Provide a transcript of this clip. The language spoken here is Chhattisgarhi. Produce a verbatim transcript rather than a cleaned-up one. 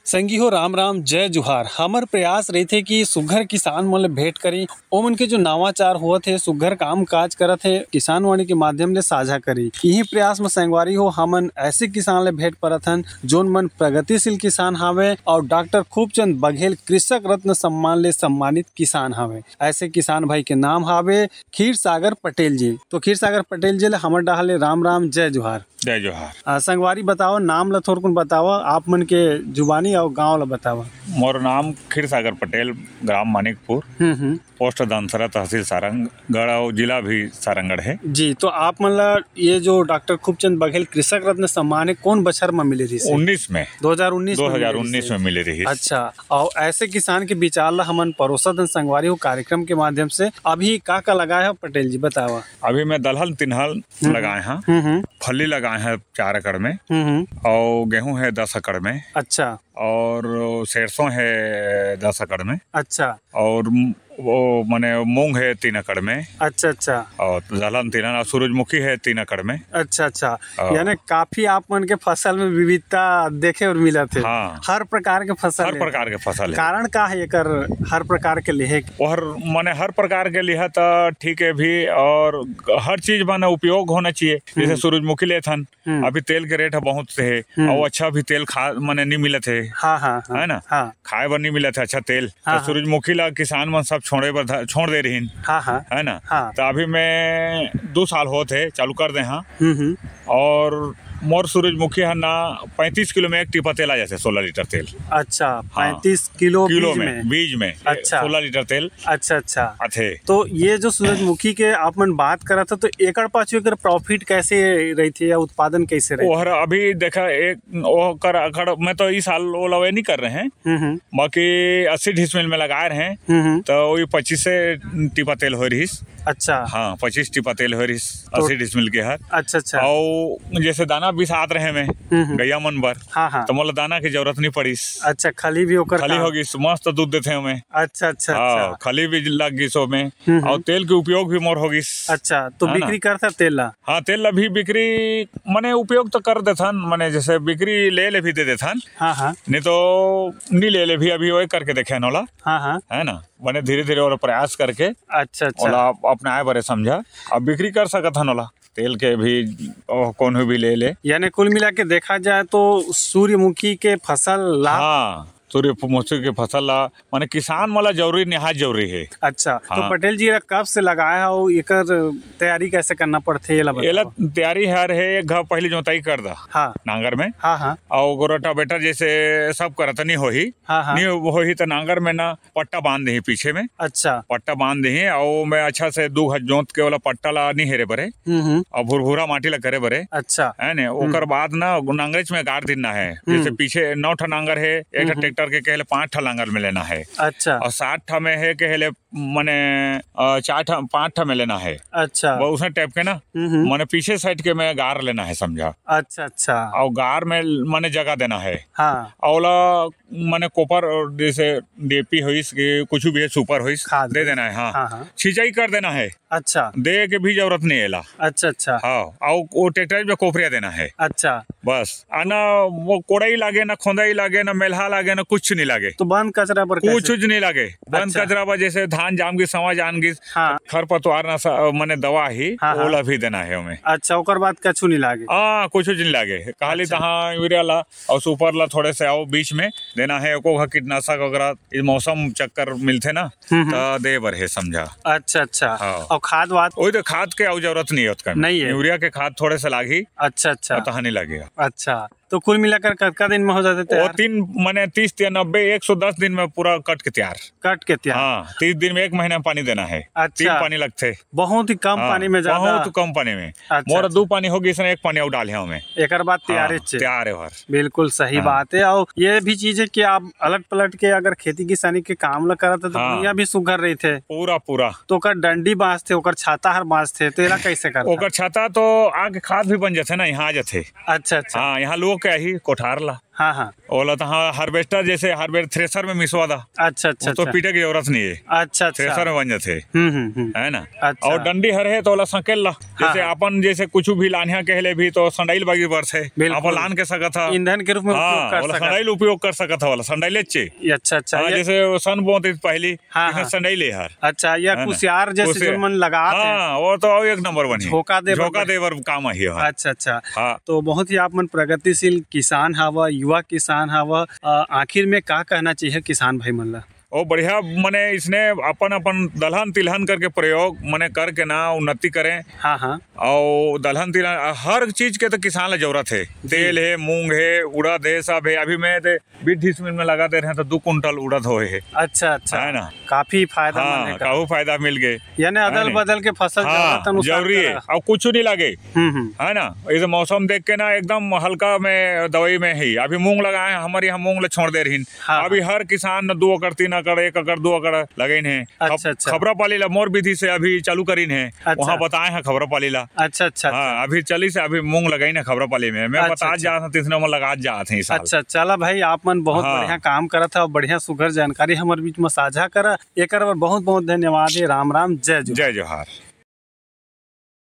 संगी हो, राम राम, जय जोहार। हमर प्रयास रहिथे कि सुघर किसान मन ले भेंट करी, ओमन के जो नवाचार होवत हे, सुघर काम काज करत हे, किसानवाणी के माध्यम ले साझा करी। इही प्रयास म संगवारी हो, हमन ऐसे किसान ले भेंट परत हन, जोन मन प्रगतिशील किसान हावे और डॉक्टर खूबचंद बघेल कृषक रत्न सम्मान ले सम्मानित किसान हावे। ऐसे किसान भाई के नाम हावे खीर सागर पटेल जी। तो खीर सागर पटेल जी ले हमर डहार ले राम राम, जय जोहार। जय जोहार। आ, संगवारी बताओ, नाम ला थोरकुन बताओ, आप मन के जुबानी और गांव ला बताओ। मोर नाम खीर सागर पटेल, ग्राम मानिकपुर, हम्म, हम्म। पोस्ट दनसरा, तहसील सारंगढ़ और जिला भी सारंगढ़ है। जी, तो आप मन ला ये जो डॉक्टर खूबचंद बघेल कृषक रत्न सम्मान है, कौन बछर में मिले रहिस? उन्नीस में। दो हज़ार उन्नीस में मिले दो हज़ार उन्नीस रहिस। में मिले रहिस। अच्छा, और ऐसे किसान के विचार ला हमन परोसत हन संगवारी हो कार्यक्रम के माध्यम से। अभी का का लगाए हो पटेल जी, बतावा। अभी मैं दलहन तिलहन हम्म। लगाए हैं, हम्म, हम्म। फली लगाए हैं चार एकड़ में, हम्म, हम्म। और गेहूं है दस एकड़ में। अच्छा। और सरसों है दस एकड़ में। अच्छा। और म-, वो माने मूंग है तीन एकड़ में। अच्छा, अच्छा। और दलहन तिलहन और सूरजमुखी है तीन एकड़ में। अच्छा, अच्छा। हाँ। यानी काफी आप मन के फसल में विविधता देखे और मिलत हे। हाँ। हर प्रकार के फसल हर हे। प्रकार के फसल हे। कारण का हे एकर हर प्रकार के लेहे के? वो हर, माने हर प्रकार के लिहा त ठीक है भी, और हर चीज माने उपयोग होना चाहिए। जैसे हम्म। सूरजमुखी लेथन, हम्म। अभी तेल के रेट ह बहुत से हे, हम्म। और अच्छा भी तेल खा, माने नहीं मिलत हे। हाँ, हाँ, हाँ। है ना? हाँ। खाए बर नहीं मिलत हे अच्छा तेल। हाँ, तो हाँ। सूरजमुखी ला किसान मन सब छोड़े बर ध-, छोड़ दे रहीन। हाँ, हाँ। है ना? हाँ। तो अभी मैं दो साल होत हे, चालू कर दे हाँ। हम्म, हम्म। और मोर सूरजमुखी ह ना पैंतीस किलो में एक टीपा तेल आ जाथे, सोलह लीटर तेल। अच्छा, हाँ। पैंतीस किलो किलो बीज में, में? बीज में, अच्छा। सोलह लीटर तेल अच्छा, अच्छा। आथे। तो ये जो सूरजमुखी के आप मन बात करत हो, तो एकड़ पाछू एकर profit कैसे रहिथे या उत्पादन कैसे रहिथे? ओहर अभी देखा, एक, ओकर एकड़ में तो इस साल ओला वे नहीं कर रहे हैं, हम्म, हम्म। बाकी अस्सी डिसमिल में लगाए रहे हैं, हम्म, हम्म। तो वही पच्चीस से टीपा तेल हो रहीस। अच्छा। हाँ, पच्चीस टीपा तेल हो रहीस, तो अस्सी डिसमिल के हर। अच्छा, अच्छा। और जैसे दाना बिसात रहे में, हम्म, हम्म। गैया मन बर, हाँ, हाँ। तो मोला दाना की जरूरत नहीं पड़ीस। अच्छा, खली भी ओकर खली काम। हो गईस, मस्त दूध देथे ओमे। अच्छा, अच्छा, हाँ, अच्छा। खली भी लग गईस ओमे, हम्म, हम्म। और तेल के उपयोग भी मोर हो गईस। अच्छा, तो है ना? बिक्री करथा तेल ला? हाँ, तेल ला भी बिक्री, माने उपयोग तो कर देथन, माने जैसे बिक्री ले ले भी दे देथन। हाँ, हाँ। नहीं तो नहीं ले ले भी, अभी वही करके देखे हन ओला। हाँ, हाँ। है ना, माने धीरे-धीरे और प्रयास करके अच्छा, अच्छा। ओला अपनाए बरे समझा, अब बिक्री कर सकत हन ओला। तेल के भी, ओ, कोनो भी ले ले। यानी कुल मिला के देखा जाए तो सूर्यमुखी के फसल ला हाँ, सूर्यमुखी के फसल ला, माने किसान मन ला जरूरी, निहायत जरूरी हे। अच्छा, तो हाँ। पटेल जी, एला कब से लगाए हव, एकर तैयारी कैसे करना पड़थे, एला बताओ। एला तैयारी हर हे, एक घाव पहली जोताई कर दा। हाँ। नांगर में। हाँ, हाँ। और रोटावेटर जैसे सब करत नहीं होही। हाँ, हाँ। नहीं होही तो नांगर में ना पट्टा बांध देही पीछे में। अच्छा। पट्टा बांध देही, और मैं अच्छा से दू घाव जोत के वाला पट्टा ला नहीं हेरे बरे। हम्म, हम्म। और भुरभुरा माटी ला करे बरे। अच्छा। है ने, हम्म। ओकर बाद ना नांगरेच में गाड़ देना है। हम्म। जैसे पीछे नौ ठा नांगर है, एक ठा हम्म। ट्रैक्टर के कहले पांच ठा नांगर में लेना है। अच्छा। और सात ठा में है कहले माने, अ, चार ठा, पांच ठा में लेना है। अच्छा। वो उसने टाइप के ना, हम्म, हम्म। माने पीछे साइड के में गार लेना है, समझा। अच्छा, अच्छा। और गार में माने जगह देना है। हाँ। औला माने कोपर और जैसे डीएपी होइस के कुछ भी है, सुपर होइस, खाद दे होइस। देना है, हाँ। हाँ, हाँ। सिंचाई कर देना है। अच्छा। दे के भी जरूरत नहीं है ला। अच्छा, अच्छा। हाँ, और वो ट्रैक्टर में कोपरिया देना है। अच्छा। बस। आ ना वो कोड़ई लागे, ना खोंदई लागे, ना मेल्हा लागे, ना कुछ नहीं लागे। तो बंद कचरा पर कुछ कैसे? कुछ नहीं लागे। बंद अच्छा। कचरा पर जैसे धान जाम गिस, सवा जाम गिस, हाँ। खरपतवार ना सा-, माने दवा ही, हाँ, हाँ। ओला भी देना है ओमे। अच्छा, ओकर बाद कछु नहीं लागे? हाँ, कुछ नहीं लागे। खाली अच्छा। तहाँ यूरिया ला और सुपर ला थोड़े से आओ बीच में देना है, एको घा कीटनाशक वगैरह, इस मौसम चक्कर मिलथे ना, हम्म, हम्म। त दे बर हे, समझा। अच्छा, अच्छा। हाँ। और खाद वाद? वही तो खाद के और जरूरत नहीं है ओतका में। नहीं है। यूरिया के खाद थोड़े से लागही, अच्छा, अच्छा। और तहाँ नहीं लगेगा। अच्छा, तो कुल मिलाकर कतका दिन में हो जाथे वो तैयार? तीन, माने तीस या नब्बे, एक सौ दस दिन में पूरा कट के तैयार। कट के तैयार। हाँ, तीस दिन में, एक महीना में पानी देना है। अच्छा। तीन पानी लगथे। बहुत ही कम हाँ, पानी में ज्यादा। बहुत कम पानी में। अच्छा, मोर अच्छा। दू पानी हो गई, इसने एक पानी और डाले हमें। एकर बाद तैयार हाँ, है चे। तैयार है ओहर। बिल्कुल सही हाँ। बात है। और ये भी चीज है कि आप अलट पलट के अगर खेती किसानी के काम ला करत है तो हाँ। भुइयां भी सुघर रहिथे। पूरा, पूरा। तो ओकर डंडी बांचथे, ओकर छाता हर बांचथे, तो एला कैसे करथे? ओकर छाता तो आके खाद भी बन जाथे ना, यहाँ आ जाथे। अच्छा, अच्छा। हाँ, यहाँ लोग के आही कोठार ला। हाँ, हाँ। ओला तो हाँ, हार्वेस्टर जैसे हार्वेस्टर थ्रेसर में मिसवा दा। अच्छा, अच्छा, वो तो अच्छा। पीटे की जरूरत नहीं है। अच्छा, अच्छा। थ्रेसर में बन जाते। हम्म, हम्म, हम्म। है ना? अच्छा। और डंडी हर है तो ओला संकेल ला। हाँ, जैसे हाँ। अपन जैसे कुछ भी लानिया कहले भी तो संडाइल बागी बरथे। बिल्कुल। अपन लान के सकत हा। ईंधन के रूप में उपयोग हाँ, कर ओला सकत। संडाइल उपयोग कर सकत हा, ओला संडाइल चे। अच्छा, अच्छा, हाँ, ये जैसे वो सन बोत पहली, हाँ, इसमें हाँ। संडाइल है यार। अच्छा, या है ना? कुसियार जैसे कुसियार। जो मन लगात है। हाँ, वो तो और एक नंबर बनी। झोंका दे बर झोंका बनी। दे बर काम आही है। अच्छा, अच्छा। हाँ। तो बहुत ही आप मन प्रगतिशील किसान हवा, युवा किसान हवा। अ, आखिर में का कहना चाहिए किसान भाई मन ला? ओ बढ़िया, मने इसने अपन, अपन दलहन तिलहन करके प्रयोग मने करके ना उन्नति करें। हाँ, हाँ। और दलहन तिलहन हर चीज के तो किसान ला जरूरत है। जी। तेल है, मूंग है, उड़द है, सब है। अभी मैं ते बीस डिसमिल में लगा दे रहे हैं तो दो कुंटल उड़द होए है। अच्छा, अच्छा। है ना? काफी फायदामंद हाँ, है का। काफी फायदा मिल गए। यानी अदल है ना? बदल के फसल हाँ, जरूरत अनुसार जरूरी है। करा। और कुछ नहीं लगे। हम्म, हम्म। है ना? इस मौसम देख के ना एकदम हल्का में दवाई में ही। अभी मूंग लगाए हैं, हमारे यहाँ मूंग ला छोड़ दे रही। हाँ, अभी हाँ। हर किसान दो एकड़, तीन एकड़, एक एकड़, दो एकड़ लगइन है। अच्छा, खब-, अच्छा। खबरा पाली ला मोर विधि से अभी चालू करीन है। अच्छा। वहाँ बताए हैं खबरा पाली ला। अच्छा, अच्छा, हाँ, अच्छा। अभी चली से अभी मूंग लगाइन है खबरा पाली में। मैं अच्छा, बता अच्छा। जात हूँ, तीसरे में लगा जात हैं इस साल। अच्छा, चला भाई, आप मन बहुत हाँ। बढ़िया काम करत हव, बढ़िया सुघर जानकारी हमर बीच में साझा करा। एकर बर बहुत बहुत धन्यवाद हे। राम राम, जय जोहार। जय जोहार।